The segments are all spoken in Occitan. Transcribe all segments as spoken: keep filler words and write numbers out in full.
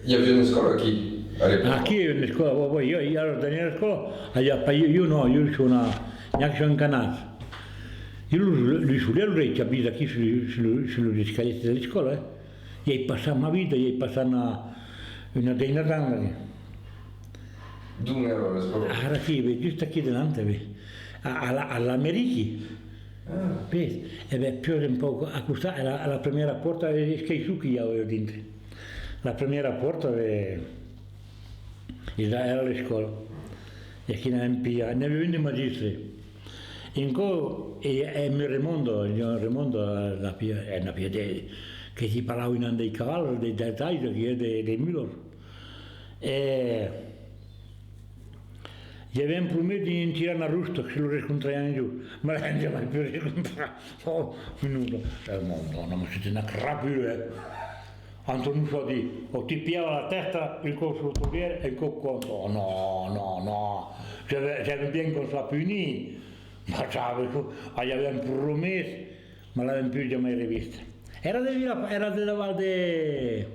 I aviá una escòla aquí, a l'epòca? Aquí i aviá una escòla, oui, oui, jo, jo tenia l'escòla, allà, pas jo, jo non, jo soi una, n'i a que son encanats. Jo los, los soliá, los ai chapits aquí sus, sus, sus los escalièrs de l'escòla, eh. I ai passat ma vida, i ai passat una, una deina d'angs aquí. D'ont èra l'escòla? Ara aquí, ben, just aquí denant, ben, a, a, la, a l'Ameriqui. Ah. Ves? E ben, pius un pauc a costat, a la, a la premièra pòrta, es, es qu'ei çò que i a dintre. La premièra pòrta de, era, era l'escòla. E aquí n'avèm pilhat, n'avèm un de magíster. Un còp, e, e me remonda, me remonda, la filha, e la filha de, que si parlava un an dei cavals, de, de, de, de, de mulas. E i avèm promés de tirar una rosta, que se lo rescontrariam un jorn. Mas l'avèm jamai pus rescontrat. Oh, non, non, eh, mon dòna, mas c'était una crapule, eh. Anton nos a dit, o ti pilhava la tèsta, un còp sul taulèr, un còp contra. Oh, non, non, non. J'avais, j'avais bien qu'on soit puni. Mas sabe, i avèm promés, mas l'avèm pus jamai revist. Èra de Vila, èra de davant de,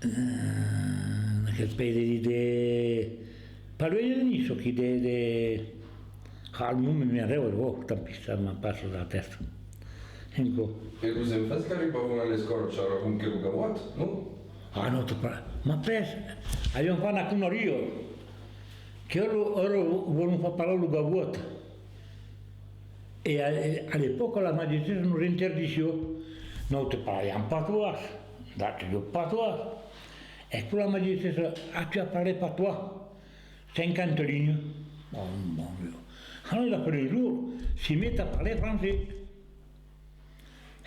eh, aquel país de, de, pas luènh de Niça, aquí, de, de, ah, lo nom me n'arrèba, oh, tant pis, ça me passa la tèsta. Enco. E los enfants qu'arribavan a l'escòla, charravan que lo gavòt, non? Ah, non, te pa-, mas pès, aviam fach una conariá, que ara, ara vòlon far parlar lo gavòt. E a, a l'epòca, la magistressa nos interdissiá. Nautres parlàvem patoès, date de patoès. E quand la magistressa: « Ah, tu as parlé patois, cinquante lignes. » Oh, mon Dieu. Alors, il a fallut un jour s'y mettre à parler français.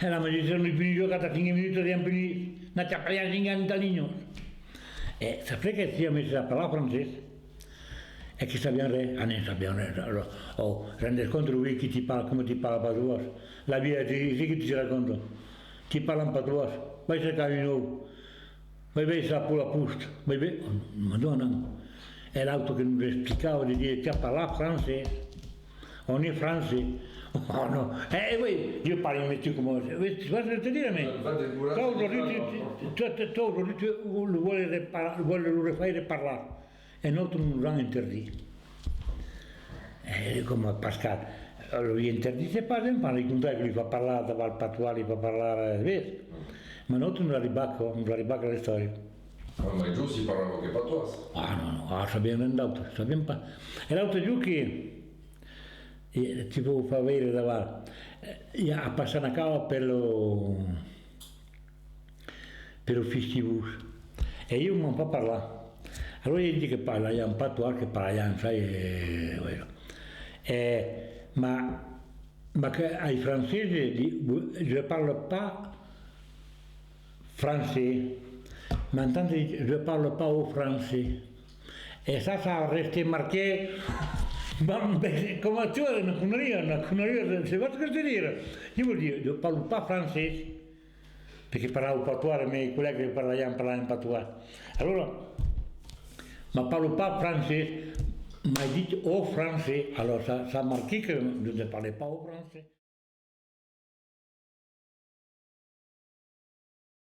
E la magistressa nos punissiá cada cinc minutas, èram punits, n'aviam parlat cinquanta linhas. E après que s'èra mès a parlar francés, e que sabiam res, ah, ne'n sabiam res. Alors, oh, rendes compte, lo vièlh que ti parla, coma ti parla patoès, la vièlha, ti, ti, que ti raconta, ti parla en patoès, vai cercar un òu, vai véser la pola posta, vai ve-, oh, madona. E l'autre que nos explicava, de dire, tu as parlat francés. On est français. Oh non. Eh, eh oui, je parle, mais tu comment, oui, tu vois ce que je veux te dire, mais toi aujourd'hui, tu, tu, toi, toi, toi, aujourd'hui, tu le voulais repar-, le voulais le refaire parler. Et nous, nous nous l'avons interdit. Eh, coma Pascal, lo li interdisses pas, hein, pas li contar que li fa parlar davant patois, li fa parlar, eh, ves. Mas nautres nos arribac, nos arribac a l'istòria. Ah, mai jo si parlava que patoès. Ah, non, non, ah, sabiam ren d'autre, sabiam pas. E l'autre jorn que, e, ti vau far veire davant, eh, i a passat una cava per lo, per lo fistibús. E ieu m'an fach parlar. Alora ieu dic que parlavan patoès, que parlavan, sai, e, bueno. E, ma, ma que ai franceses, di-, je parle pas français. M'entend dire, je parle pas au français. E ça, ça a resté marqué. Bon, ben, coma tu, una conariá, una conariá, c'est pas ce que je veux dire. Je veux dire, je parle pas français. Perque parlava patoès, mes collègues parlavan, parlavan patoès. Alora, ma parlo pas francés, m'ai dit au français. Alors, ça, ça a marqué que je ne parlais pas au français.